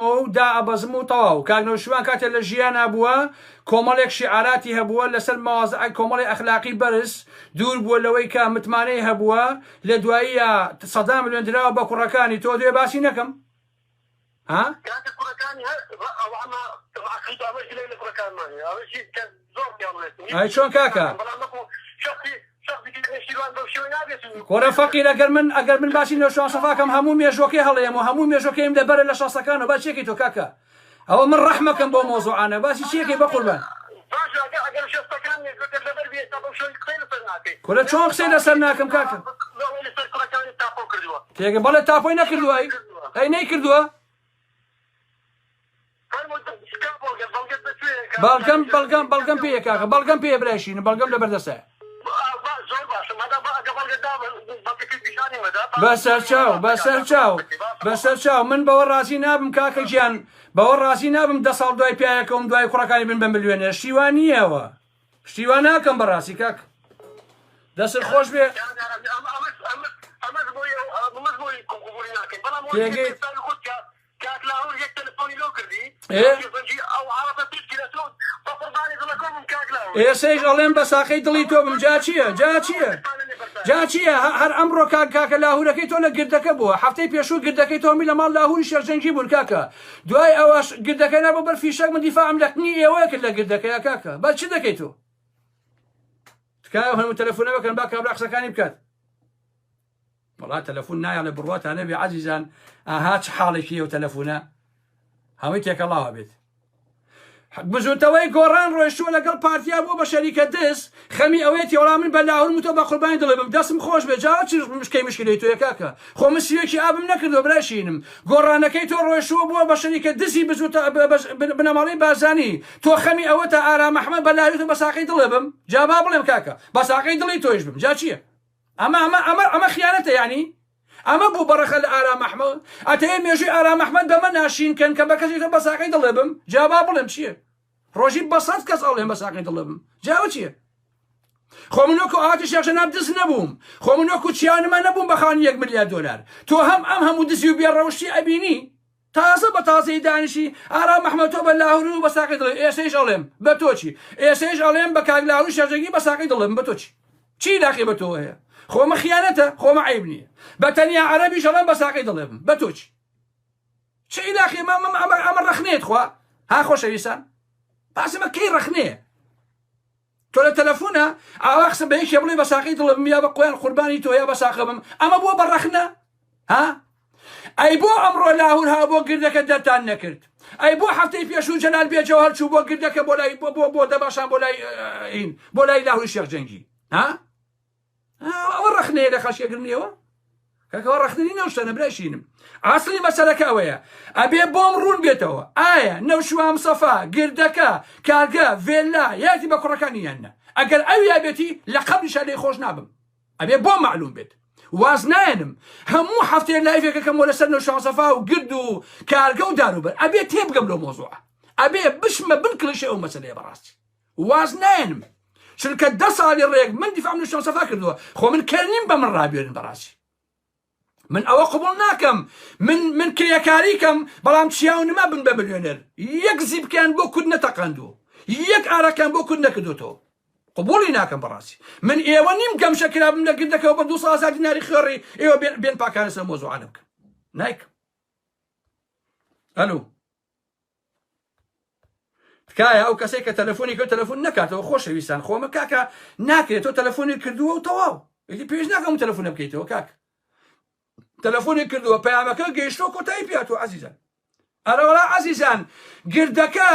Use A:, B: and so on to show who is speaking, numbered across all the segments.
A: و دائەبەزم و تەواو. کاک نەوشیروان کاتێ لە ژیانا بووە کۆمەڵێک شیعاراتی هەبووە لەسەر مەوازع کۆمەڵی ئەخلاقی بەرز دوور بووە لەوەی کە متمانەی هەبووە لە دواییە سەدا ملیۆن دراوە بە کوڕەکانی تۆ دوێ باسی نەکەم ها؟
B: کاکە کوڕەکانی هەر ئەوە ئەمە عەقیدە ئەمەش گلەی لە کوڕەکانمان هەیە ئەوەشی کە زۆر پێڵێت
A: ئەی چۆن کاکە؟
B: بەڵام وەکو شخصی شخصی کە نێچیروان بەو شێوەی نابێت و
A: کورە فەقیر ئەگەر من ئەگەر من باسی نەوشیروان سەفا کەم هەموو مێژوەکەی هەڵەیەم و هەموو مێژوەکەیم لەبەرە لە شەستەکانەوە باسی چیەکەی تۆ کاکە ئەوە من ڕەحمەکەم بەو مەوزوعانە باسی چیەکەی بەقوربان.
B: باشە ئەگەر ئەگەر شەستەکان مێژوەکەت لەبەر بێ ئێستا بەو شێوەی قسەی لەسەر ناکەی
A: کورە چۆن قسەی لەسەر ناکەم کاکە؟
B: ئەوەی لەسەر کوڕەکانی تاپۆ کردووە.
A: تێگە بەڵێ تاپۆی نەکردووە ئەی ئەی نەیکردووە؟ بەڵگەم بەڵگەم بەڵگەم پێیە کاکە بەڵگەم پێیە برای شیرین بەڵگەم لەبەر دەستە. بەسەر چاو بەسەر چاو بەسەر چاو من بەوە ڕازی نابم کاکە گیان بەوە ڕازی نابم دە ساڵ دوای پیاوێکەوم دوای کوڕەکانی بن بە ملیۆنێر شتی وا نییەوە شتی وا ناکەم بەڕاستی کاک دەست خۆش بێ تێگەی
B: کاک لاهور یەک تەلەفۆنی لۆ کردی
A: ئێ؟
B: بەنجی ئەو عەڕەبە پێت کرا تۆ بە قوربانی دڵەکەو بم کاک لاهور
A: ئێسەیش ئەڵێم بە ساقەی دڵی تۆ بم جا چییە جا چییە جا چییە هە- هەر ئەمڕۆ کاک کاکە لاهورەکەی تۆ لە گردەکە بووە هەفتەی پێشوو گردەکەی تۆ هەمووی لە ماڵ لاهوری شێخ جەنگی بوون کاکە دوای ئەوەش گردەکە نابوو بەر فیشەک من دیفاعم لە قنی ئێوە کرد لە گردەکەیا کاکە بە چ دەکەی تۆ تکایە هەموو تەلەفۆنە بکەن با کابرا قسەکانی بکات وەڵا تەلەفون نایەڵێ بڕواتان نەبێ عەزیزان ئاها چ حاڵێکی ئەو تەلەفونە هەمووی تێکەڵاوە بێت بزوتەوەی گۆڕان ڕۆیشتووە لەگەڵ پارتیا بووە بە شەریکە دز خەمی ئەوەیەتی وەڵا من بە لاهور متۆ بە قوربانی دڵێ بم دەستم خۆش بێ جا چ مشکەی مشکلەی تۆیە کاکە خۆ من سیوێکی ئابم نەکردووە برای شیرینم گۆڕانەکەی تۆ ڕۆیشتووە بووە بە شەریکە دزی بزوتە بنەماڵەی بارزانی تۆ خەمی ئەوەتە ئارام ئەحمەد بە لاهور تۆ بە ساقەی دڵێ بم جا با بڵێم کاکە بە ساقەی دڵی تۆیش بم جا چییە ئەمە ئەمە ئەمە ئەمە خیانەتە یانی ئەمە بوو بەڕەخە لە ئارام ئەحمەد ئەتەوێ مێژووی ئارام ئەحمەد بەمە ناشین کەن کە بە کەسی تۆ بە ساقەی دڵێ بم جا با بڵێم چییە ڕۆژی بە سەد کەس ئەڵێم بە ساقەی دڵێ بم جا ئەوە چییە خۆ من وەکو ئاواتی شێخ جەناب دز نەبووم خۆ من وەکو چیانمە نەبووم بە خاوەنی یەک ملیار دۆلار تۆ هەم ئەم هەموو دزی و بێڕەوشتی ئەبینی تازە بە تازەیی دانیشی ئارام ئەحمەد تۆ بە لاهور و بە ساقی دڵی ئێسەیش ئەڵێم بە تۆ چی ئێسەیش ئەڵێم بە کاک لاهوری شێخ جەنگی بە ساقی دڵم بە تۆ چی چی لاقی بە تۆوە هەیە خۆمە خیانەتە خۆمە عەیب نییە بە تەنیا عەرەبیش ئەڵێم بە ساقی دڵێ بم بە تۆ چی چ عیلاقی ئەمە ئەمە ئەمە ڕەخنەیە تخوا ها خۆشەویستان باسمە کەی ڕەخنەیە تۆ لە تەلەفونە ئاوا قسە بە یەکێ بڵێ بە ساقی دڵە بم یا بە قۆیان قوربانی تۆ یا بە ساقە بم ئەمە بووە بە ڕەخنە ها ئەی بۆ ئەمڕۆ لاهور ها بۆ گردەکە دەرتان نەکرد ئەی بۆ هەفتەی پێشوو جەلال بێجەوە هەرچوو بۆ گردەکە بۆ لای بۆ بۆ بۆ دەباشان بۆ لای ئین بۆ لای لاهوری شێخ جەنگی ها ئەوە ڕەخنەیە لە خەشکەگرنیەوە کاکەوە ڕەخنەی نەوشتانە برای شینم ئاسلی مەسەلەکە ئەوەیە ئەبێ بۆم ڕوون بێتەوە ئایا نەوشوام سەفا گردەکە کارگە ڤێلا یاتی بە کوڕەکانی یان نە ئەگەر ئەویا بێتی لە قەبریشا لێی خۆش نابم ئەبێ بۆم معلوم بێت واز نایەنم هەموو هەفتەیە لایڤێکەکەم وە لەسەر نەوشوام سەفا و گرد و کارگە و داروبەر ئەبێ تێبگەم لەو مۆزوعە ئەبێ بچمە بن کڵیشەی ئەو مەسەلەیە بەڕاستی واز نایەنم چونکە دە ساڵی ڕێک من دیفاعم لە شێخ سەفا کردووە خۆ من کەر نیم بە من ڕابێرن بەڕاستی من ئەوە قبول ناکەم من من کرێکاری کەم بەڵام چیا و نما بن بە ملیۆنێر یەک زیبکیان بۆ کورد نەتەقاندووە یەک ئارەکان بۆ کورد نەکردوتەوە قبولی ناکەم بەڕاستی من ئێوە نیم گەمشە کرابم لە گردەکەەوە بە 200 دیناری خوێڕی ئێوە بێن پاکانە سەر مۆزوعانە بکەن نایکەم ئەلو تکایە ئەو کەسێک کە تەلەفۆنی کرد تەلەفۆن نەکاتەوە خۆشەویستان خۆمە کاکە ناکرێت تۆ تەلەفۆنی کردووە و تەواو ئیدی پێویست ناکەم تەلەفۆنە بکەیتەوە کاک تەلەفۆنی کردووە پەیامەکە گەیشتووە کۆتایی پیاتوە عەزیزان ئەرەوەڵا عەزیزان گردەکە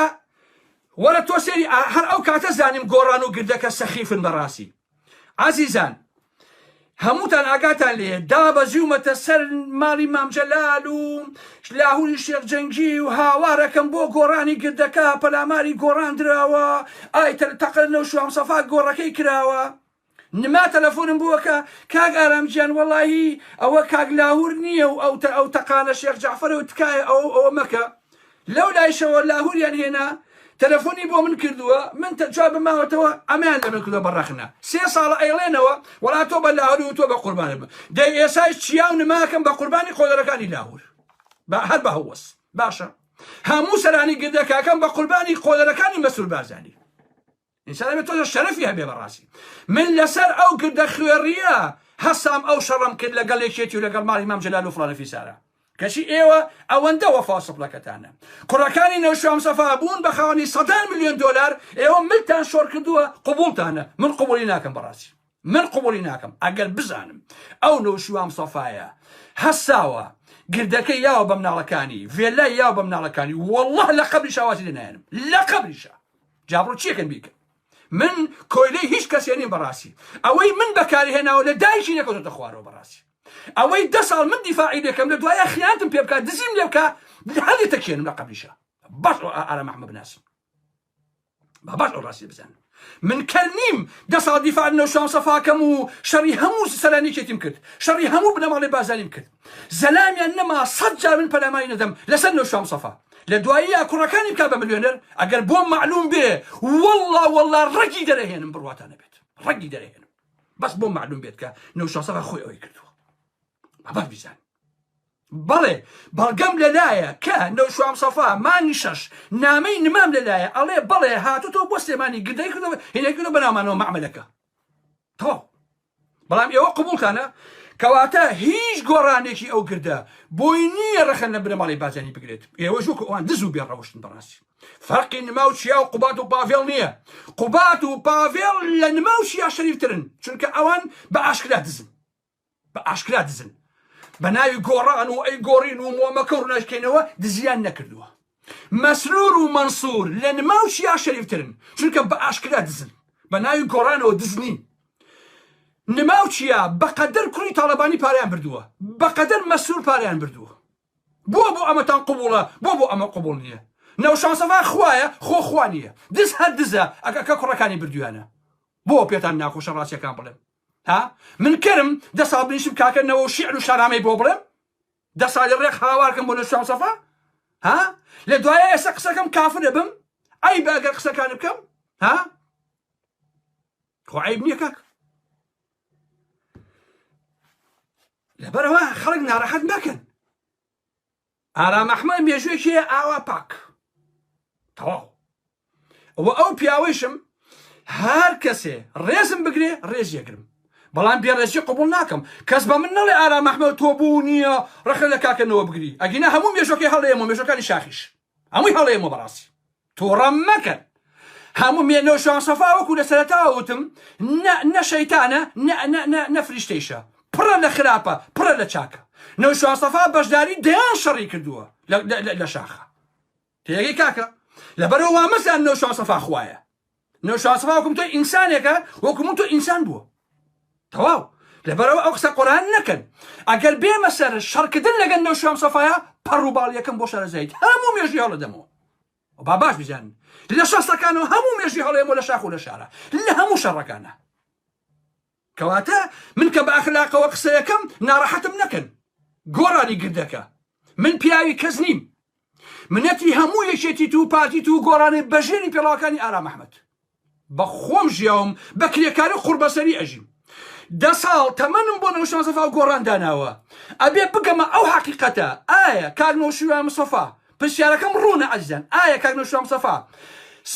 A: وەرە تۆ سێری هەر ئەو کاتە زانیم گۆڕان و گردەکە سەخیفن بەڕاستی عەزیزان هەمووتان ئاگاتان لێیە دابەزیومەتە سەر ماڵی مام جەلال و لاهوری شێخ جەنگی و هاوارەکەم بۆ گۆڕانی گردەکە پەلاماری گۆڕان دراوە ئای تەقە لە نەوشوام سەفا گۆڕەکەی کراوە نما تەلەفۆنم بووە کە کاک ئارام گیان وەڵاهی ئەوە کاک لاهور نییە و ئەو ئەو تەقانە شێخ جەعفەرە و تکایە ئەوە ئەوە مەکە لەو لایشەوە لاهوریان هێنا تەلەفۆنی بۆ من کردووە من جوابم ماوەتەوە ئەمەیان لە من کردووە بە ڕەخنە سێ ساڵە ئەیڵێنەوە وەڵا تۆ بە لاهور و تۆ بە قوربانە بم دەی ئێسایش چیا و نماکەم بە قوربانی قۆدەرەکانی لاهور بە هەر بە هەوەس باشە. هەموو سەرانی گردەکەکەم بە قوربانی قۆلەرەکانی مەسرور بارزانی. ئینسان ئەبێ تۆزە شەرەفی هەبێ بەڕاستی من لەسەر ئەو گردە خوێڕیە هەستام ئەو شەڕەم کرد لەگەڵ یەکێتی و لەگەڵ ماڵی مام جەلال و فڵانە فیسارە کەچی ئێوە ئەوەندە وەفا و سپڵەکەتانە کوڕەکانی نەوشیروان مستەفا بوون بە خاوەنی سەدان ملیۆن دۆلار ئێوە ملتان شۆڕ کردووە قبوڵتانە من قبوڵی ناکەم بەڕاستی من قبوڵی ناکەم ئەگەر بزانم ئەو نەوشیروان مستەفایە هەستاوە گردەکەی یاوە بە مناڵەکانی ڤێلای یاوە بە مناڵەکانی والله لە قەبریشا وازی لێ نایەنم لە قەبریشا جا بڕۆ چیەکەن بیکەن من کۆیلەی هیچ کەسێ نیم بەڕاستی ئەوەی من بەکاری هێناوە لە دایکی نەکەوتۆتە خوارەوە بەڕاستی ئەوەی دە ساڵ من دیفاعی لێکەم لە دوایە خیانتم پێ بکات دزیم لێ بکا هەلێ تەکێنم لە قەبریشا باش ئارام ئەحمە بناسم با باش ئەو ڕاستی بزانن من کەر نیم دە ساڵ دیفاع نەوشام سەفاکەم و شەڕی هەموو سەرانیکێتیم کرد شەڕی هەموو بنەماڵەی بازانیم کرد زەلامیان نەما سەد جار من پەلاماری نەدەم لەسەر نەوشام سەفا لە دواییا کوڕەکانی بکا بە ملیۆنەر ئەگەر بۆم مەعلوم بێ واللە واللە ڕەگی دەرەهێنم بڕواتان نەبێت ڕەگی دەرەهێنم بەس بۆم مەعلوم بێت کە نەوشام سەفا خۆی ئەوەی کردووە بابا بیزان بەڵێ بەڵگەم لەلایە کە نەوشام سەفا مانگی شەش نامەی نمام لەلایە ئەڵێ بەڵێ هاتوتەوە بۆ سلێمانی گردەی کردەوە هینەی کردەوە بەناومانەوە مەعمەلەکە تەواو بەڵام ئێوە قبوڵتانە کەواتە هیچ گۆڕانێکی ئەو گردە بۆی نییە ڕەخەن لە بنەماڵەی بازانی بگرێت ئێوەش وەکو ئەوان دز و بێ ڕەوشتن بەڕاستی فەرقی نما و چیا و قوبات و پاڤێڵ نییە قوبات و پاڤێڵ لە نما و چیا شەریفترن چونکە ئەوان بە ئاشکرا دزن بە ئاشکرا دزن بە ناوی گۆڕان و ئەی گۆڕین و مۆمەکە و ڕناشکەینەوە دزیان نەکردووە مەسرور و مەنسور لە نما و چیا شەریفترن چونکە بە ئاشکرا دزن بە ناوی گۆڕانەوە دزنین نما و چیا بەقەدەر کوڕی تاڵەبانی پارەیان بردووە بەقەدەر مەسرور پارەیان بردووە بۆ بۆ ئەمەتان قبوڵە بۆ بۆ ئەمە قبوڵ نییە نەوشان سەفا خوایە خۆ خوا نییە دز هەر دزە ئەکە کوڕەکانی بردویانە بۆ پێتان ناخۆشە ڕاستیەکان بڵێم ها من کەرم دە ساڵ بنیشم کاکە نەوە و شیعر و شانامەی بۆ بڵێم دە ساڵی ڕێک هاوارکەم بۆ نەوشیروان مستەفا ها لە دوایە ئێستا قسەکەم کافر بم عەیبە ئەگەر قسەکان بکەم ها خۆ عیب نییە کاک لەبەرەوە خەڵک ناڕەحەت مەکەن ئارام ئەحمەد مێژووێکی هەیە ئاوا پاک تەواو ئەوە ئەو پیاوەیشم هەر کەسێ ڕێزم بگرێ ڕێز یەگرم بەڵام بێڕێزی قبول ناکەم کەس بە من نەڵێ ئارام ئەحمەد تۆ بوو نییە ڕەخە لە کاکەنەوە بگری ئەگینا هەموو مێژۆکەی هەڵێمەوە مێژۆکانی شاخیش هەمووی هەڵێمەوە بەڕاستی توڕە مەکەن هەموو مێ نەوشیروان سەفا وەکو لە سەرەتاوە وتم نە نە شەیتانە نە نە نە نە فریشتەیشە پڕە لە خراپە پڕە لە چاکە نەوشیروان سەفا بەشداری دەیان شەڕی کردووە لە لە لە شاخە تێگەی کاکە لەبەرەوە وا مەزان نەوشیروان سەفا خوایە نەوشیروان سەفا وەکو تۆ ئینسانێکە وەکو من تۆ ئینسان بووە تەواو لەبەرەوە ئەو قسە قۆران نەکەن ئەگەر بێمە سەر شەڕکردن لەگەل نەوشیروان سەفایا پەڕ و باڵ یەکەم بۆ شارەزایت هەموو مێژوی هەڵەدەمەوە با باش بزانن لە شەستەکانەوە هەموو مێژوی هەڵێمەوە لە شاخ و لە شارە لە هەموو شەڕەکانە کەواتە من کە بە ئەخلاقەوە قسەیەکەم ناڕەحەتم نەکەن گۆڕانی گردەکە من پیاوی کەس نیم منەتی هەموو یەکێتی تو پارتی تو گۆڕانی بەژێری پێڵاوەکانی ئارام ئەحمەد بە خۆم ژیاوم بە کرێکاری قوڕبەسەری ئەژیم دە ساڵ تەمەنم بۆ نەوشیروان مستەفا و گۆڕان داناوە ئەبێ بگەمە ئەو حەقیقەتە ئایا کاک نەوشیروان مستەفا پرسیارەکەم ڕوونە ئەزیزان ئایا کاک نەوشیروان مستەفا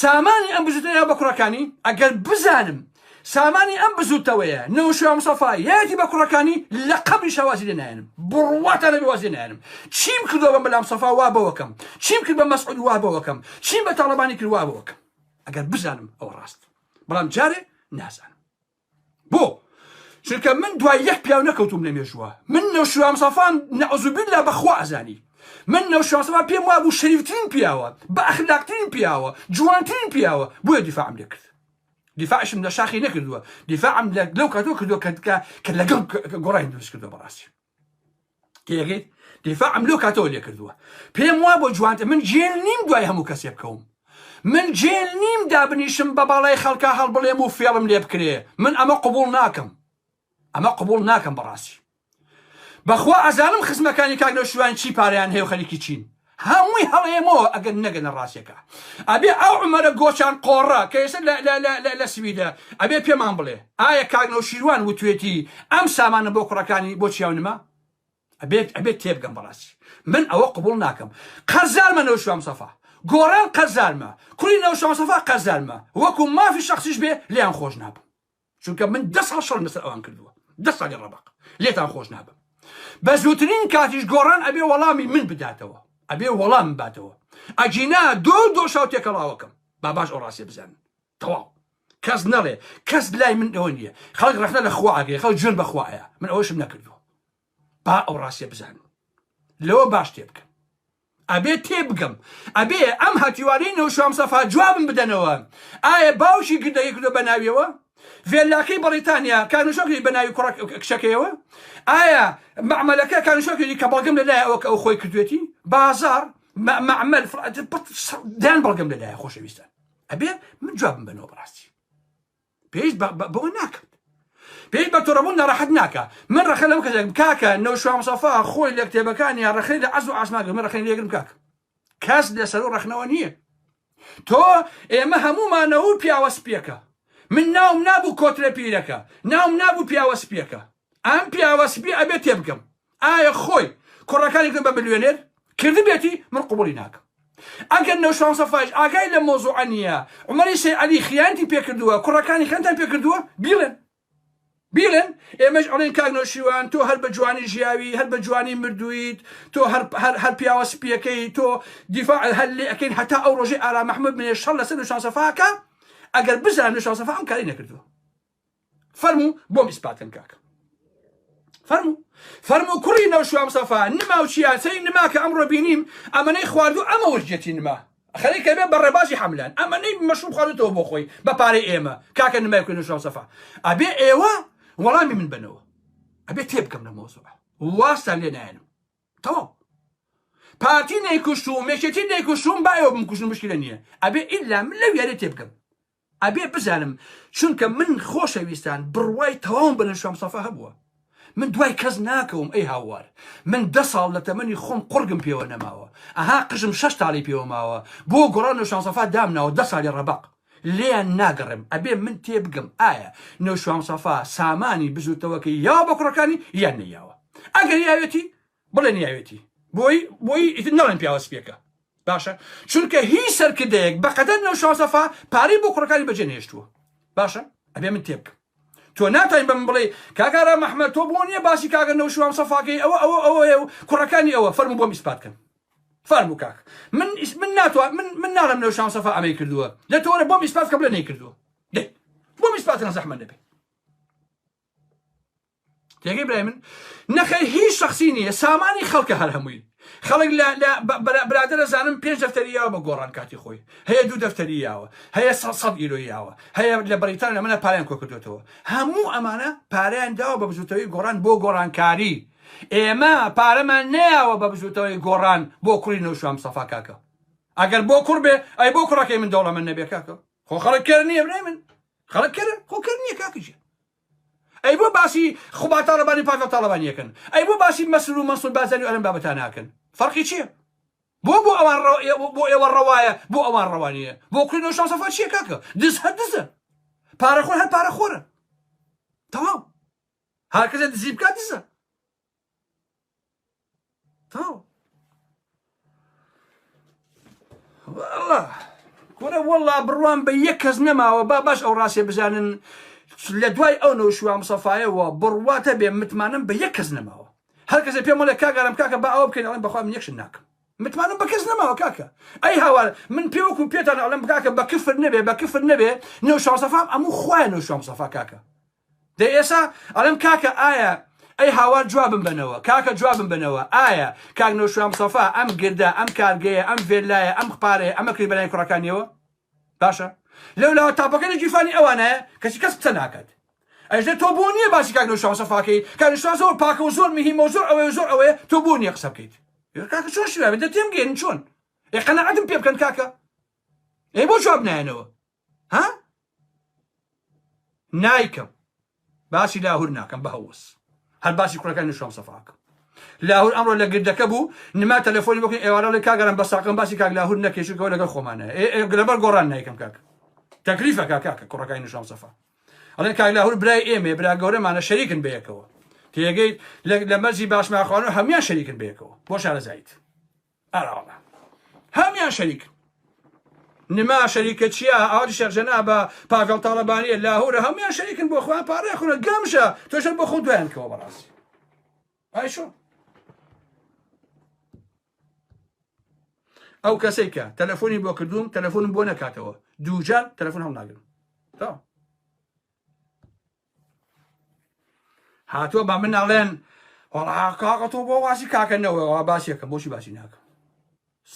A: سامانی ئەم بزوتنەوەیە بە کوڕەکانی ئەگەر بزانم سامانی ئەم بزوتەوەیە نەوشیروان مستەفا یەتی بە کوڕەکانی لە قەبریشا وازی لێ نایەنم بڕواتان نەبێ وازی لێ نایەنم چیم کردووە بە مەلا مستەفا وا بەوەکەم چیم کرد بە مەسعود وا بەوەکەم چیم بە تاڵەبانی کرد وا بەوەکەم ئەگەر بزانم ئەوە ڕاست بەڵام جارێ نازانم بۆ چونکە من دوای یەک پیاو نەکەوتوم لە مێژووە من نەوشیروان مستەفام نەعوزوبیللا بەخوا ئەزانی من نەوشیروان مستەفا پێم وابوو شەریفترین پیاوە بە ئەخلاقترین پیاوە جوانترین پیاوە بۆیە دیفاعم لێ کرد دیفاعشم لە شاخی نەکردووە دیفاعم لەو کاتەوە کردووە کە کە لەگەڵ گۆڕانی دروست کردووە بەڕاستی تێگەیت دیفاعم لەو کاتەوە لێ کردووە پێم وا بۆ جوانتە من جێل نیم دوای هەموو کەسێ بکەوم من جێل نیم دابنیشم بە باڵای خەڵکا هەڵبڵێم و فێڵم لێ بکرێ من ئەمە قبوڵ ناکەم ئەمە قبوڵ ناکەم بەڕاستی بەخوا ئەزانم خزمەکانی کاک نەوشیروان چی پارەیان هەیە و خەریکی چین هەمووی هەڵێمەوە ئەگەر نەگەنە ڕاستیەکە ئەبێ ئەو عومەرە گۆچان قۆڕە کە ئێستا لە لە لە لە لە سویدە ئەبێ پێمان بڵێ ئایا کاک نەوشیروان وتوێتی ئەم سامانە بۆ کوڕەکانی بۆ چیاو نما؟ ئەبێت ئەبێت تێبگەم بەڕاستی من ئەوە قبوڵ ناکەم قەرزارمە نەوشیروان مستەفا گۆڕان قەرزارمە کوڕی نەوشیروان مستەفا قەرزارمە وەکو مافی شەخسیش بێ لێیان خۆش نابم چونکە من دە ساڵ شەڕم لەسەر ئەوان کردووە دە ساڵی ڕەبەق لێتان خۆش نابم بە زووترین کاتیش گۆڕان ئەبێ وەڵامی من بداتەوە ئەبێ وەڵام باتەوە ئەگینا دۆ دۆشاو تێکەڵاوەکەم با باش ئەو ڕاستیە بزانن تەواو کەس نەڵێ کەس لای من ئەوە نییە خەڵک ڕەخنە لە خوا ئەگرێ خەڵک جوێن بە خوایە من ئەوەشم نەکردووە با ئەو ڕاستیە بزانن لەوە باش تێ بکەن ئەبێ تێ بگەم ئەبێ ئەم هەتیوانەی نەوشام سەفا جوابم بدەنەوە ئایا باوکی گردەکەی کردو بە ناویەوە ڤێلاکەی بەڕیتانیا کانوشۆکری بە ناوی کوڕە کچەکەیەوە ئایا مەعمەلەکە کانوشۆکری کە بەڵگەم لەلایە ئەوە کە ئەو خۆی کردوێتی بازار مەعمەل دان بەڵگەم لەلایە خۆشەویستان ئەبێ من جوابم بەنەوە بەڕاستی پێویست بەوە ناکات پێویست بە توڕەبوون ناڕەحەت ناکا من ڕەخە لەم کەسێک کاکە نەوشیروان مستەفا خۆی لە کتێبەکانی ڕەخنەی لە عەرز و ئاسمان گرت من ڕەخنەی لێگرم کاکە کەس لەسەر و ڕەخنەوە نییە تۆ ئێمە هەموومانەوە و پیاوە سپیەکە من ناوم نابوو کۆترە پیرەکە ناوم نابوو پیاوە سپیەکە ئەم پیاوە سپی ئەبێت تێبگەم ئایا خۆی کوڕەکانی کردن بە ملیۆنێر؟ کردبێتی من قبوڵی ناکەم. ئەگەر نەوشیروان مستەفایش ئاگای لەم مەوزوعە نییە، عومەری سەید عەلی خیانەتی پێکردووە، کوڕەکانی خیانەتیان پێکردووە، بیڵێن. بیڵێن، ئێمەش ئەڵێین کاک نەوشیروان تۆ هەر بە جوانی ژیاوی، هەر بە جوانی مردوویت، تۆ هەر هەر هەر پیاوە سپییەکەی، تۆ دیفاع هەر لێ ئەکەین هەتا ئەو ڕۆژەی ئارام ئەحمەد بنێ شەڕ لەسەر نەوشیروان مستەفا ئەکا، ئەگەر بزانن نەوشیروان مستەفا ئەم کارەی نەکردووە. فەرموو بۆم ئیسپات کەن کاکە فەرموو فەرموو کوڕی نەوشیروان مستەفا نما و چیا سەری نما کە ئەمڕۆ بینیم ئەمەنەی خواردو ئەمە وەرجێتی نما خەریکە بێ بە ڕێبازی حەملان ئەمەنەی مەشروب خواردوتەوە بۆ خۆی بە پارەی ئێمە کاکە نمای کوڕی نەوشیروان مستەفا ئەبێ ئێوە وەڵامی من بنەوە ئەبێ تێبگەم لە مۆزوع واستان لێ نایەنم تەواو پارتی نەیکوشتوم یەکێتی نەیکوشتوم با ئێوە بمکوژن مشکلە نییە ئەبێ ئیلا من لەو یاریە تێبگەم ئەبێ بزانم چونکە من خۆشەویستان بڕوای تەواوم بە نەشوام سەفا هەبووە من دوای کەس ناکەوم ئەی هاوار من دە ساڵ لە تەمەنی خۆم قوڕگم پێوە نەماوە ئەها قژم شەش تاڵی پێوە ماوە بۆ گۆڕان نەوشیروان سەفا دامناوە دە ساڵی ڕەبەق لێیان ناگەڕێم ئەبێ من تێبگەم ئایا نەوشیروان سەفا سامانی بزوتەوەکەی یاوە بە کوڕەکانی یان نەیاوە ئەگەر یاوێتی بڵێن یاوێتی بۆی بۆی ئیتر نەڵێن پیاوە سپیەکە باشە چونکە هیچ سەرکردەیەک بەقەدەر نەوشاو سەفا پارەی بۆ کوڕەکانی بەجێ نێشتووە باشە ئەبێ من تێبکەم تۆ ناتوانین بە من بڵێ کاک ئارام ئەحمەد تۆ بۆ نییە باسی کاکە نەوشیروان سەفاکەی ئەوە ئەوە ئەوەیە و کوڕەکانی ئەوە فەرموو بۆم ئیسپات کەن فەرموو کاک من من ناتوان من من ناڵێم نەوشیروان سەفا ئەمەی کردووە لە تۆرە بۆم ئیسپات کە بڵێ نەیکردووە دەی بۆم ئیسپات کەن زەحمەت نەبێ تێگەی برای من نەخێر هیچ شخصی نییە سامانی خەڵکە هەر هەمووی خەڵک لە برادەرە زانم پێنج دەفتەری یاوە بە گۆڕان کاتی خۆی هەیە دوو دەفتەری یاوە هەیە سەد ئیرۆی یاوە هەیە لە بەریتانیا لە منە پارەیان کۆکردوێتەوە هەموو ئەمانە پارەیان داوە بە بزوتەوەی گۆڕان بۆ گۆڕانکاری ئێمە پارەمان نەیاوە بە بزوتەوەی گۆڕان بۆ کوڕی نەوشیروان مستەفا کاکە ئەگەر بۆ کوڕ بێ ئەی بۆ کوڕەکەی من دەوڵەمەند نەبێ کاکە خۆ خەڵک کەر نییە برای من خەڵک کەرە خۆ کەر نییە کاکە گیان ئەی بۆ باسی خوبا تاڵەبانی پاڤێڵ تاڵەبانی ئەکەن ئەی بۆ باسی مەسرور و مەنسور بارزانی و ئەم بابەتانە ئەکەن فەرقی چییە بۆ بۆ ئەوان بۆ ئێوە ڕەوایە بۆ ئەوان ڕەوا نییە بۆ کوڕی نەوشیروان سەفا چییە کاکە دز هەر دزە پارەخۆر هەر پارەخۆرە تەواو هەر کەسێ دزی بکات دزە تەواو والله کورە والله بڕوام بە یەک کەس نەماوە با باش ئەو ڕاستیە بزانن لە دوای ئەو نەوشیروان مستەفایەوە بڕواتە بێ متمانەم بە یەک کەس نەماوە هەر کەسێ پێم وڵێ کاک ئارام کاکە با ئەوە بکەین ئەڵێم بەخوا من یەکشت ناکەم متمانەم بە کەس نەماوە کاکە ئەی هاوار من پێوەکو پێتان ئەڵێم کاکە بە کفر نەبێ بە کفر نەبێ نەوشیروان مستەفام ئەموو خوایە نەوشیروان مستەفا کاکە دەی ئێسا ئەڵێم کاکە ئایا ئەی هاوار جوابم بەنەوە کاکە جوابم بەنەوە ئایا کاک نەوشیروان مستەفا ئەم گردە ئەم کارگەیە ئەم ڤێلایە ئەم پارەیە ئەمە کردی بەناوی کوڕەکانیەوە باشە لەو لاوە تاپەکە لە گیرفانی ئەوانایە کەچی کەس قسە ناکات ئەژدە تۆ بۆ نییە باسی کاک نەوشیروان مستەفاکەی کاک نەوشیروان زۆر پاکە و زۆر مهمە و زۆر ئەوەیە و زۆر ئەوەیە تۆ بۆ نییە قسە بکەیت کاکە چۆن شیوە دە تێم گەێنن چۆن ئێ قەناعەتم پێ بکەن کاکە ئێ بۆ جواب نایەنەوە ها نایکەم باسی لاهور ناکەم بە هەوس هەر باسی کوڕەکانی نوشام سەفاکەم لاهور ئەمڕۆ لە گردەکە بوو نما تەلەفۆنی بکەین ئێوارە لە کاگەرم بە ساقم باسی کاک لاهور نەکەی چونکەوە لەگەڵ خۆمانە لەبەر گۆڕان نایکەم کاک تەکلیفە کاکە کوڕەکانی نوشام سەفا ئەڵێن کاک لاهور برای ئێمێ برا گەورەمانە شەریکن بەیەکەوە. تێگەیت لە مەرزی باشماخوانەوە هەموان شەریکن بەیەکەوە بۆ شارەزاییت ئاراوەڵا هەموان شەریکن نما شەریکە چیا ئاوی شێخ جەنابە پاڤێڵ تاڵەبانیە لاهورە هەموان شەریکن بۆ خۆیان پارەیان خورە گەمژە تۆش هەر بۆ خۆت دوایان کەوە بەڕاستی ئای چۆن ئەو کەسێک کە تەلەفۆنی بۆ کردووم تەلەفۆنم بۆ نەکاتەوە دووجار تەلەفۆن هەڵناگرم تەواو هاتووە بە من ئەڵێن وەڵا کاکە تۆ بۆ واسی کاکە نەوە باسیەکە بۆچی باسی ناکەم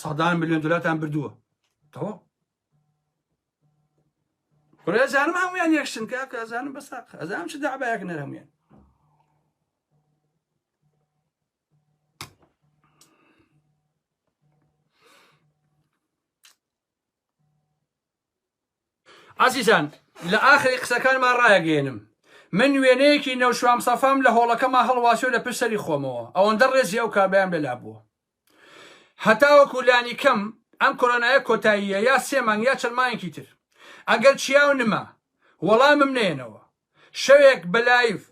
A: سەدان میلیۆن دلارتان بردووە تەواو کورە ئەزانم هەمویان یەکشن کاکە ئەزانم بەساق ئەزانم چ دەعبایەک نەر هەمویان ئازیزان لە ئاخری قسەکانما ڕایەگەیەنم من وێنەیەکی نەوشوام سەفام لە هۆڵەکەما هەڵواسیوە لە پشت سەری خۆمەوە ئەوەندە ڕێزی ئەو کابرایەم لەلا بووە هەتاوەکو لانی کەم ئەم کۆرۆنایە کۆتاییە یا سێ مانگ یا چەند مانگێکی تر ئەگەر چیا و نما وەڵامم نەیەنەوە شەوێک بە live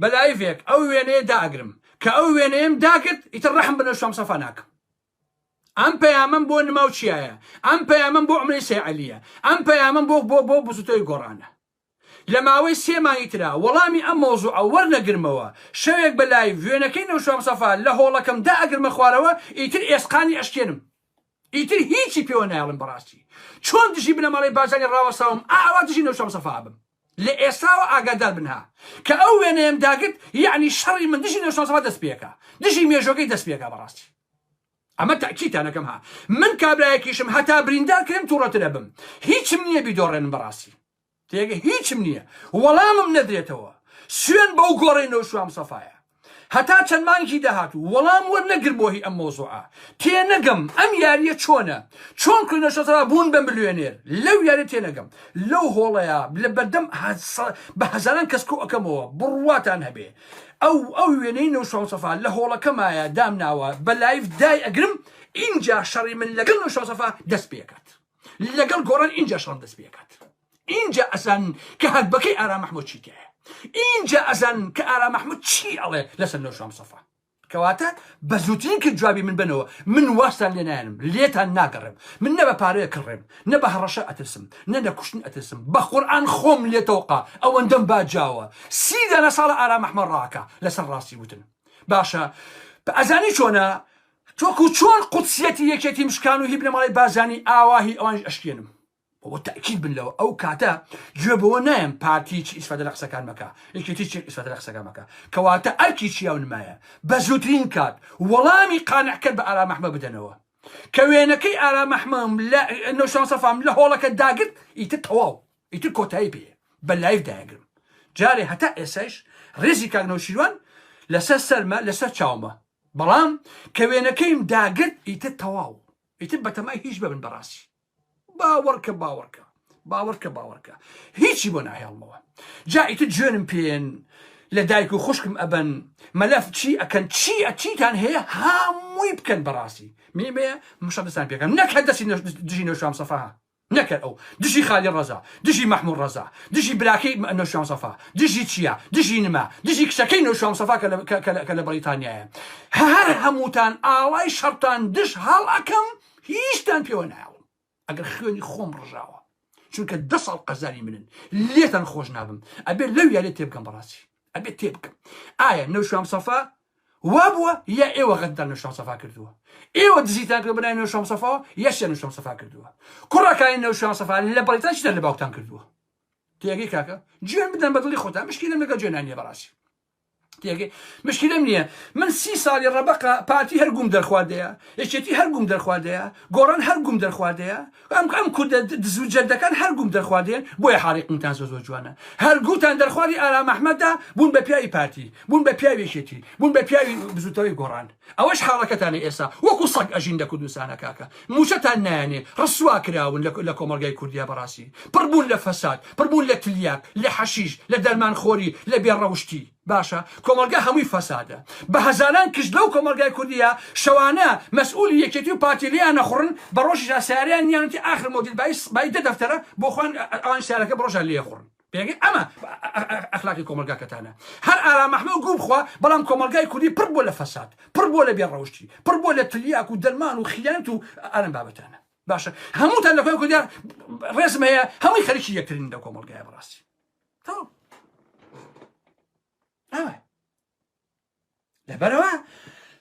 A: بە live ێک ئەو وێنەیە دائەگرم کە ئەو وێنەیەم داگرت ئیتر ڕەحم بە نەوشوام سەفا ناکەم ئەم پەیامەم بۆ نما و چیایە ئەم پەیامەم بۆ عمرەی سەی عەلیە ئەم پەیامەم بۆ بۆ بۆ بزوتەوەی گۆڕانە لە ماوەی سێ مانگی ترا وەڵامی ئەم مەوزوعە وەرنەگرمەوە شەوێک بە live وێنەکەی نەوشوان سەفا لە هۆڵەکەم دائەگرمە خوارەوە ئیتر ئێسقانی ئەشکێنم ئیتر هیچی پێوە نایەڵم بەڕاستی چۆن دژی بنەماڵەی بارزانی ڕاوەستاوم ئاوا دژی نەوشوان سەفا ئەبم لە ئێستاوە ئاگادار بن ها کە ئەو وێنەیەم داگرت یەعنی شەڕی من دژی نەوشوان سەفا دەست پێکا دژی مێژۆکەی دەست پێکا بەڕاستی ئەمە تەئکیدتان ئەکەم ها من کابرایەکیشم هەتا بریندار کرێم توڕەتر ئەبم هیچم نییە بیدۆڕێنم بەڕاستی تێگە هیچم نییە وەڵامم نەدرێتەوە سوێن بەو گۆڕەی نەوشوام سەفایە هەتا چەند مانگی داهاتوو وەڵام وەرنەگرم بۆ هی ئەم مەوزوعە تێنەگەم ئەم یاریە چۆنە چۆن کوڕی نەوشوان سەفا بوون بە ملیۆنێر لەو یاریە تێنەگەم لەو هۆڵەیە لە بەردەم بە هەزاران کەس کۆ ئەکەمەوە بڕواتان هەبێ ئەو ئەو وێنەی نەوشوان سەفا لە هۆڵەکەمایە دامناوە بە live دای ئەگرم ئینجا شەڕی من لەگەڵ نەوشوان سەفا دەست پێکات لەگەڵ گۆڕان ئینجا شەڕم دەست پێکات ئینجا ئەزان کە هەگبەکەی ئارام مەحمود چی تایە ئینجا ئەزان کە ئارام مەحمود چی ئەڵێ لەسەر نەوشوان سەفا کەواتە بە زووترین کرد جوابی من بەنەوە من واستان لێ نایەنم لێتان ناگەڕێم من نە بە پارەیە کڕێم نە بە هەڕەشە ئەترسم نە لە کوشتن ئەترسم بە قورئان خۆم لێ تۆقا ئەوەندەم باجاوە سی دانە ساڵە ئارام ئەحمەد ڕاکا لەسەر ڕاستی وتن باشە ئەزانی چۆنە تۆکو چۆن قودسیەتی یەکێتیم شکان و هی بنەماڵەی بارزانی ئاوا هی ئەوانیش ئەشکێنم بۆ تەئکید بن لەوە ئەو کاتە گوێ بەوە نایەم پارتی چ ئیسفادە لە قسەکان مەکە یەکێتی چ ئیسفادە لە قسەکان مەکە کەواتە ئەرکی چیا و نمایە بە زووترین کات وەڵامی قانعکەر بە ئارام ئەحمە بدەنەوە کە وێنەکەی ئارام ئەحمەم لە نەوشیروان سەفام لە هۆڵەکە داگرت ئیتر تەواو ئیتر کۆتایی پێ بە live دایگرم جارێ هەتا ئێسایش ڕێزی کاک نەوشیروان لەسەر سەرمە لەسەر چاومە بەڵام کە وێنەکەیم داگرت ئیتر تەواو ئیتر بەتەمای هیچ بەبن بەڕاستی باوەڕکە باوەڕکە باوەڕکە باوەڕکە هیچی بۆ ناهێڵمەوە جا ئیتر جوێنم پێن لە دایک و خوشکم ئەبەن مەلەف چی ئەکەن چی ئەچیتان هەیە هەمووی بکەن بەڕاستی میمەیە مشە دەستان پێکەم نەک هەر دەستی دژی نەوشام سەفا نەکەر ئەو دژی خالی ڕەزا دژی مەحموود ڕەزا دژی براکەی نەوشام سەفا دژی چیا دژی نما دژی کچەکەی نەوشام سەفا کە لە بەریتانیایە هەر هەمووتان ئاڵای شەڕتان دژ هەڵ ئەکەم هیچتان پێوە نایەڵم ئەگەر خوێنی خۆم ڕژاوە چونکە دە ساڵ قەزانی منن لێتان خۆش نابم ئەبێ لەو یاریە تێبگەم بەڕاستی ئەبێ تێبگەم ئایا نەوشام سەفا وا بووە یا ئێوە غەدتان نەوشام سەفا کردووە ئێوە دزیتان کرد بەناوی نەوشام سەفاوە یاشیان نەوشام سەفا کردووە کوڕەکانی نەوشام سەفا لە بەریتان چیتان لە باوکتان کردووە تێگەی کاکە جوێن بدەن بە دڵی خۆتان مشکیلەم لەگەڵ جوێنان نییە بەڕاستی تێگەی مشکلەم نییە من سی ساڵی ڕەبەقە پارتی هەر گوم دەرخواردەیە یەکێتی هەر گوم دەرخواردەیە گۆڕان هەر گوم دەرخواردەیە ئەم ئەم کوردە دز و جەردەکان هەر گوم دەرخواردەیەن بۆیە حاڵی قنتان زۆر زۆر جوانە هەر گوتان دەرخواری ئارام ئەحمەددا بوون بە پیاوی پارتی بوون بە پیاوی یەکێتی بوون بە پیاوی بزوتەوەی گۆڕان ئەوەش حاڵەکەتانە ئێستا وەکو سەگ ئەژین لە کوردستانە کاکە موچەتان نایەنێ ڕسوا کراون لە کۆمەڵگای کوردیا بەڕاستی پڕ بوون لە فەساد پڕ بوون لە تلیاک لە حەشیش لە دەرمان خۆری لە بێ ڕەوشتی باشە کۆمەڵگا هەمووی فەسادە بە هەزاران کچ لەو کۆمەڵگای کوردیە شەوانە مەسئولی یەکێتی و پارتی لێیان ئەخوڕن بە ڕۆژیشا سەیارەیان نیانەتی ئاخر مۆدیل بایی بایی دە دەفتەرە بۆ خۆیان ئەوان سەیارەکە بە ڕۆژا لێ ئەخوڕن. پێگەی ئەمە ئەخلاقی کۆمەلگاکەتانە هەر ئارام ئەحمە و گوم خوا بەڵام کۆمەلگای کوردی پڕ بۆ لە فەساد پڕ بۆ لە بێ ڕەوشتی پڕ بۆ لە تلیاک و دەرمان و خیانەت و ئەم بابەتانە باشە هەمووتان لە کۆی کوردیا ڕێزم هەیە هەمووی خەریکی یەکترین لە کۆمەلگای بەڕاستی تەواو ئەوە لەبەرئەوە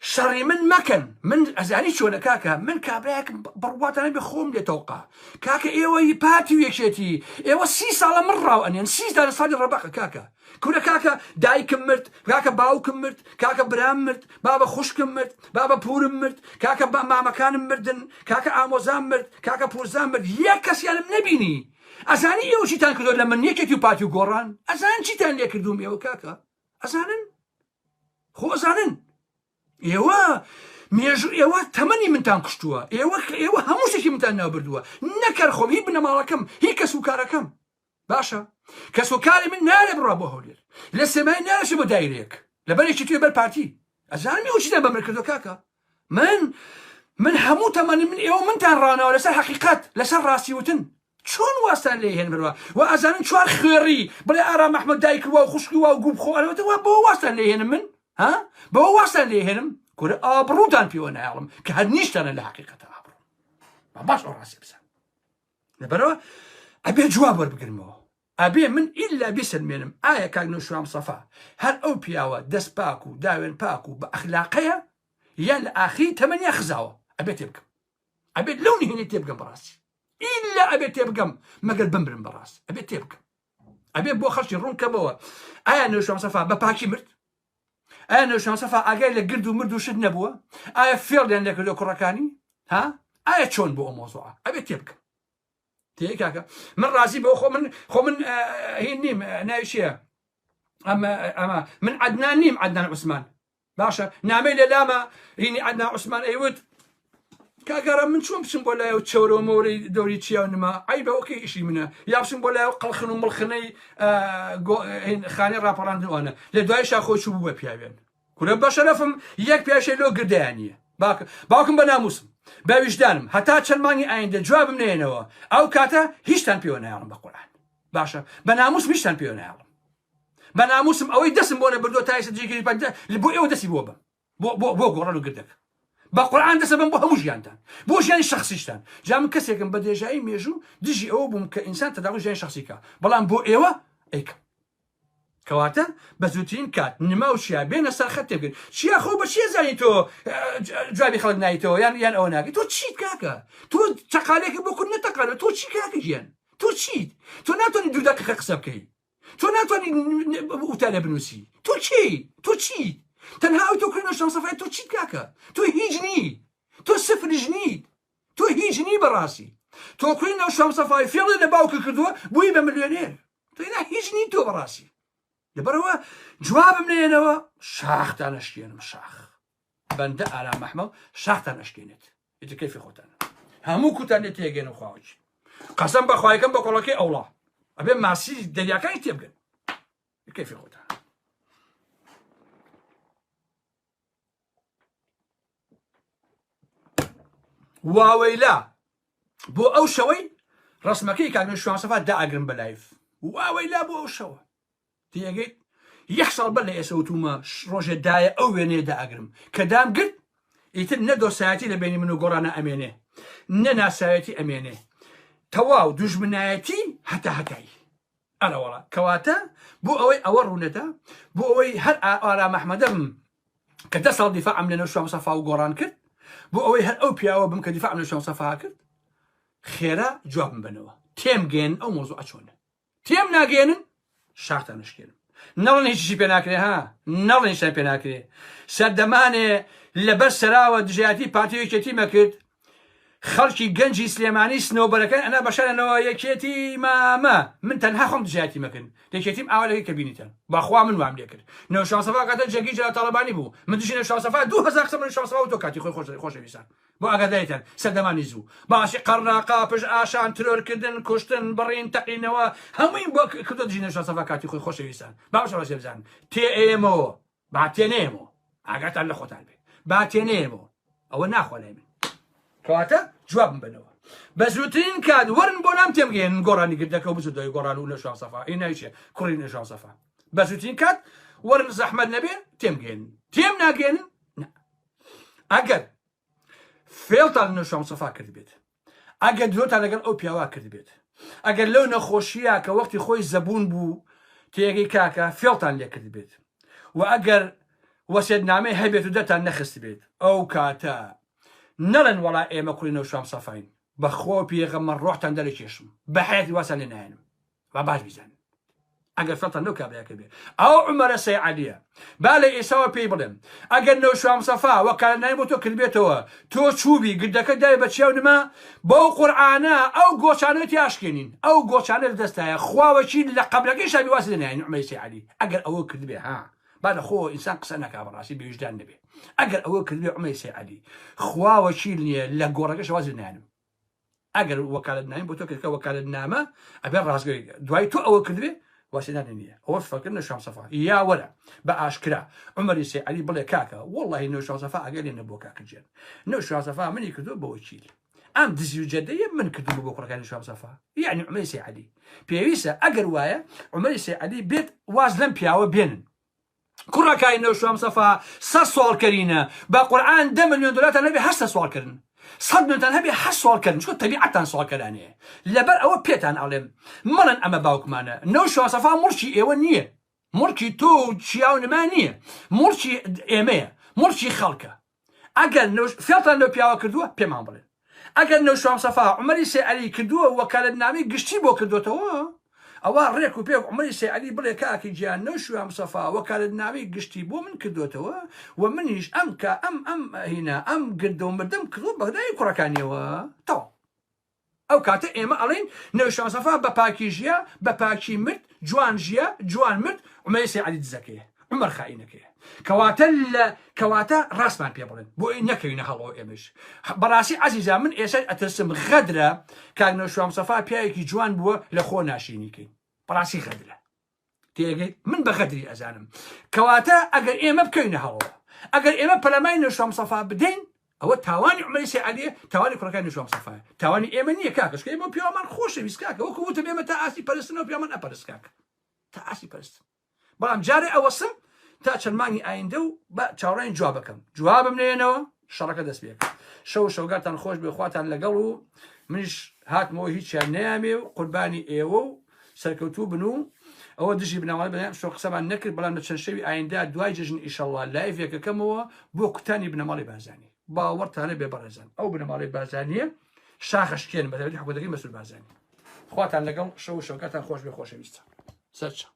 A: شەڕی من مەکەن من ئەزانی چۆنە کاکە من کابراەکم بڕواتانە بێ خۆم لێ تەوقا کاکە ئێوەی پارتی و یەکێتی ئێوە سی ساڵە من ڕاو ئەنێن سی ساڵە ساڵی ڕەبەقە کاکە کورە کاکە دایکم مرد کاکە باوکم مرد کاکە برام مرد بابە خوشکم مرد بابە پورم مرد کاکە بە مامەکانم مردن کاکە ئامۆزام مرد کاکە پورزام مرد یەک کەسیانم نەبینی ئەزانی ئێوە چیتان کردو لە من یەکێتی و پارتی و گۆڕان ئەزان چیتان لێ کردوم ئێوە کاکە ئەزانن خۆ ئەزانن ئێوە مێژوو ئێوە تەمەنی منتان کوشتووە ئێوە ئێوە هەموو شتێکی منتان ناوبردووە نەکەر خۆم هی بنەماڵەکەم هی کەس و کارەکەم باشە کەس و کاری من نارێ بڕا بۆ هەولێر لە سێمای نارێ بۆ دایرەیەک لەبەرێکی توێ بەر پارتی ئەزانم ئێوە چیتان بە من کردو کاکە من من هەموو تەمەنی من ئێوە منتان ڕانەوە لەسەر حەقیقەت لەسەر ڕاستی وتن چۆن واستان لێ هێن بروا و ئەزانن چوار خوێڕی بڵێ ئارام ئەحمەد دایک وا و خوشکی وا و گوو بخۆ ئەرەوەتە وا بۆ واستان لێ هێنم من ها بۆ واستان لێ هێنم کورە ئابڕووتان پێوە نایەڵم کە هەر نیشتانە لە حەقیقەتە ئابڕوو با باش ئەو ڕاستی بزان لەبەرەوە ئەبێ جواب وەربگرمەوە ئەبێ من ئیلا بیسەلمێنم ئایا کاک نەوشیروان مستەفا هەر ئەو پیاوە دەست پاک و داوێن پاک و بە ئەخلاقەیە یان لە ئاخری تەمەنیا خزاوە ئەبێ تێبگەم ئەبێت لەو نهێنی تێبگەم بەڕاستی ئیلا ئەبێت تێبگەم مەگەر بمرم بەڕاست ئەبێت تێبگەم ئەبێ بۆ خەڵکی ڕوون کەمەوە ئایا نەوشیروان مستەفا بە پاکی مرد ئایا نەوشیروان مستەفا ئاگای لە گرد و مرد و شت نەبووە ئایا فێڵیان لێکردووە کوڕەکانی ها ئایا چۆن بۆ ئەو مۆزوعە ئەبێت تێبگەم تێ کاکە من ڕازی بۆ خۆ من خۆ من هین نیم ناوی چییە ئەمە ئەمە من عدنان نیم عدنان عوسمان باشە نامەی لە لامە هینی عدنان عوسمان ئەیوت کاکارە من چۆن بچم بۆ لای و چەورە و مەورەی دەوری چیا و نما عیبە ئۆکەی ئیشی منە یا بچم بۆ لای و قەڵخن و مڵخنەی خانەی ڕاپەڕاندنوانە لە دوایشا خۆی چوو بوو بە پیاوێن کورە بەشەرەفم یەک پیاشەی لۆ گردیان نییە باوکم بە ناموسم بە ویژدانم هەتا چەند مانگی ئایندە جوابم نێنەوە ئەو کاتە هیچتان پێوە نایڵم بە قورئان باشە بە ناموسم هیچتان پێوە نایڵم بە ناموسم ئەوەی دەسم بۆ نەبردووە تا ئێستا جێگیری پەندە بۆ ئێوە دەستی بۆ بم بۆ بۆ بۆ گۆڕان و گردەکە بە قورئان دەسە بم بۆ هەموو ژیانتان بۆ ژیانی شخصیشتان جا من کەسێکم بە درێژایی مێژوو دژی ئەوە بووم کە ئینسان تەداخول ژیانی شخصی کا بەڵام بۆ ئێوە ئەیکەم کەواتە بە زووترین کات نما و چیا بێنە سەر خەت تێبگەن چیا خۆ بە چیە زانی تۆ جوابی خەڵک نایتەوە یان یان ئەوە ناکەی تۆ چیت کاکە تۆ چەقالێکە بۆ کورد نەتەقالەوە تۆ چی کاکە گیان تۆ چیت تۆ ناتوانانی دوو دەقیقە قسە بکەی تۆ ناتوانانی وتارێ بنووسی تۆ کێی تۆ چیت تەنها ئەو تۆ کردنە شەمسەفای تۆ چیت کاکە تۆ هیچ نی تۆ سفرش نیت تۆ هیچ نی بەڕاستی تۆ کوڕی نەوشام سەفای فێڵێ لە باوکە کردووە بووی بە ملیۆنێر تۆ نا هیچ نی تۆ بەڕاستی لەبەرەوە جوابم نێنەوە شاختان ئەشکێنم شاخ بەندە ئارام ئەحمە شاختان ئەشکێنێت ئیتر کەیفی خۆتان هەموو کوتان لێ تێگەێنم خواوەکی قەسەم بەخوایەکەم بە کۆڵەکەی ئەوڵا ئەبێ ماسی دەریاکانی تێبگەن کەیفی خۆتان واوەیلا بۆ ئەو شەوەی ڕسمەکەی کاک نەوشیروان سەفا دائەگرم بە live واوەیلا بۆ ئەو شەوە تێگەیت یەک ساڵ بەر لە ئێسە وتومە ڕۆژێ دایە ئەو وێنەیە دائەگرم کە دام گرت ئیتر نە دۆسایەتی لە بینی من و گۆڕانە ئەمێنێ نە ناسایەتی ئەمێنێ تەواو دوژمنایەتی هەتا هەتایی ئەرەوەڵا کەواتە بۆ ئەوەی ئەوە ڕوونەدا بۆ ئەوەی هەر ئارام ئەحمەدە بم کە دە ساڵ دیفاعم لە نەوشیروان مستەفا و گۆڕان کرد بۆ ئەوەی هەر ئەو پیاوە بم کە دیفاعم لە نەوشیروان مستەفا کرد خێرا جوابم بنەوە تێم گەێن ئەو مۆزوعە چۆنە تێم ناگەێنن شاختان نشکێنم نەڵێن هیچی پێ ناکرێ ها نەڵێن هیچیان پێ ناکرێ سەردەمانێ لەبەر سەراوە دژایەتی پارتی و یەکێتی مەکرد خەڵکی گەنجی سلێمانی سنەوبەرەکان ئەنا بەشارەنەوە یەکێتی مامە من تەنها خۆم دژایەتی مەکرد یەکێتیم ئاوا لەگەی کە بینیتان بەخوا من وام لێکرد نەوشیروان سەفا کاتە جێگەی جەلال تاڵەبانی بوو من دژی نەوشیروان سەفا 2000 قسەم نەوشیروان سەفا و تۆ کاتی خۆی خۆش خۆشەویستان بۆ ئاگاداریتان سەردەمانی زوو باسی قەرناقا پشت ئاشان ترۆرکردن کوشتن بڕین تەقینەوە هەموویم بۆ کردۆ دژی نەوشیروان سەفا کاتی خۆی خۆشەویستان باش ڕاستێ بزانن تێ ئێمەوە با تێنەیەمەوە ئاگاتان لە خۆتان بێ با تێنەیەمەوە ئەوە ناخوا لای من کەواتە جوابم بنەوە. بە زووترین کات وەرن بۆ لام تێمگەیەنن گۆڕانی گردەکە و بزوتنەوەی گۆڕان و نەشوان سەفا ئی ناوی چیە کوڕی نەشوان سەفا بە زووترین کات وەرن زەحمەت نەبێ تێمگەیەنن تێم ناگەیەنن نا ئەگەر فێڵتان لە نەشوان سەفا کردبێت ئەگەر درۆتان لەگەڵ ئەو پیاوە کردبێت ئەگەر لەو نەخۆشیە کە وەختی خۆی زەبوون بوو تێگەی کاکە فێڵتان لێ کردبێت و ئەگەر وەسێت نامەی هەبێت و دەتان نەخستبێت ئەو کاتە نەڵێن وەڵا ئێمە کوڕی نەوشام سەفاین بەخوا و پێغەمبەر ڕۆحتان دەرەکێشم بە حەیاتی وازتان لێ نایەنم با باش بیزانن ئەگەر فێڵتان لەو کابرا کردبێ ئەو عومەرە سەی عەلیە با لە ئێساوە پێی بڵێم ئەگەر نەوشام سەفا وەکالەتنامەی بۆ تۆ کردبێتەوە تۆ چووبی گردەکە دای بە چیا و نما بەو قورعانە ئەو گۆچانە تیاشکێنین ئەو گۆچانە لە دەستایە خوا وەکیل لە قەبرەکەی شابی واز لێ نایەنین عومەری سەی عەلی ئەگەر ئەوە کردبێ ها با لە خۆ ئینسان قسە نەکا بەڕاستی بێویژدان نەبێ ئەگەر ئەوە کردبێ عومەری سەی عەلی خوا وەکیل نییە لە گۆڕەکەش واز لێ نایەنم ئەگەر وەکالەت نامەی بۆ تۆ کرد کە وەکالەت نامە ئەبێ ڕاستگۆی دوای تۆ ئەوە کردبێ واسێدانی نییە ئەوە فەکر نەشام سەفا یا وەرە بە ئاشکرا عمەری سێ عەلی بڵێ کاکە واللهی نەشام سەفا ئەگەر لێ نەبووە کاکە گیان نەشام سەفا منی کردووە بە وەکیل ئەم دزی و جەدەیە من کردوومە بۆ کوڕەکانی شام سەفا یعنی عمەری سێ عەلی پێویستە ئەگەر وایە عمەری سێ عەلی بێت واز لەم پیاوە بێنن کوڕەکای نەوشوام سەفا سە سواڵکەرینە بە قورعان دە ملیۆن دۆلارتان هەبێ هەر سە سواڵکردن سەد ملیۆنتان هەبێ هەر سواڵکردن چونکە تەبیعەتان سواڵکەرانەیە لەبەر ئەوە پێتان ئەڵێم مەڵێن ئەمە باوکمانە نەوشوام سەفا موڵکی ئێوە نییە موڵکی تۆ و چیا و نما نییە موڵکی ئێمەیە موڵکی خەڵکە ئەگەر نەوش فێڵتان لەو پیاوە کردووە پێمان بڵێن ئەگەر نەوشوام سەفا عومەری سەی عەلی کردووە وەکالەت نامەی گشتی بۆ کردوتەوە ئەوە ڕێک و پێک عومەری سەی عەلی بڵێ کاکی گیان نەوشوام سەفا وەکالەت نامەی گشتی بۆ من کردوتەوە و منیش ئەم کە ئەم ئەم هینا ئەم گردە و مردم کردووە بەغدای کوڕەکانیەوە تەواو ئەو کاتە ئێمە ئەڵێین نەوشیروان سەفا بە پاکی ژیا، بە پاکی مرد، جوان ژیا، جوان مرد، عومەری سەید عەلی دزەکەیە، عومەر خائینەکەیە. کەواتە لە کەواتە ڕاستمان پێ بڵێن بۆ ئەوەی نەکەوینە هەڵەوە ئێمەش. بەڕاستی عەزیزان من ئێستا ئەترسم غەدرە کاک نەوشیروان مستەفا پیاوێکی جوان بووە لە خۆ ناشرینی کەین. بەڕاستی غەدرە. تێگەیت من بە غەدری ئەزانم کەواتە ئەگەر ئێمە بکەوینە هەڵەوە ئەگەر ئێمە پەلەمای نەوشیروان مستەفا بدەین ئەوە تاوانی عومەری سەی عەلیە تاوانی کوڕەکانی نەوشیروان مستەفایە تاوانی ئێمە نییە کاکە چونکە ئێمە پیاومان خۆشەویست کاکە وەکو وتم ئێمە تا ئاستی پەرستنەوە پیاومان ئەپەرست کاکە تا ئاستی پەرستن بەڵام جارێ ئەوەسم تا چەند مانگی ئایندە و بە چاوەڕێن جوابەکەم جوابم نەیەنەوە شەڕەکە دەست پێ شەو شەوگاتان خۆش بێ خواتان لەگەڵ و منیش هاتمەوە هیچیان نەیامێ و قوربانی ئێوە و سەرکەوتوو بن و ئەوە دژی بنەماڵەی بەرزانی ئەمشەو قسەمان نەکرد بەڵام لە چەند شەوی ئایندە دوای جەژن ئیشەڵڵا لایڤێک ئەکەمەوە بۆ کوتانی بنەماڵەی بارزانی باوەڕتان نەبێ بەڕێزان ئەو بنەماڵەی بارزانیە شاخە شکێن بەتایبەتی حکومەتەکەی مەسرور بارزانی خواتان لەگەڵ شەو و شەوکاتان خۆش بێ خۆشەویستان سەرچاو.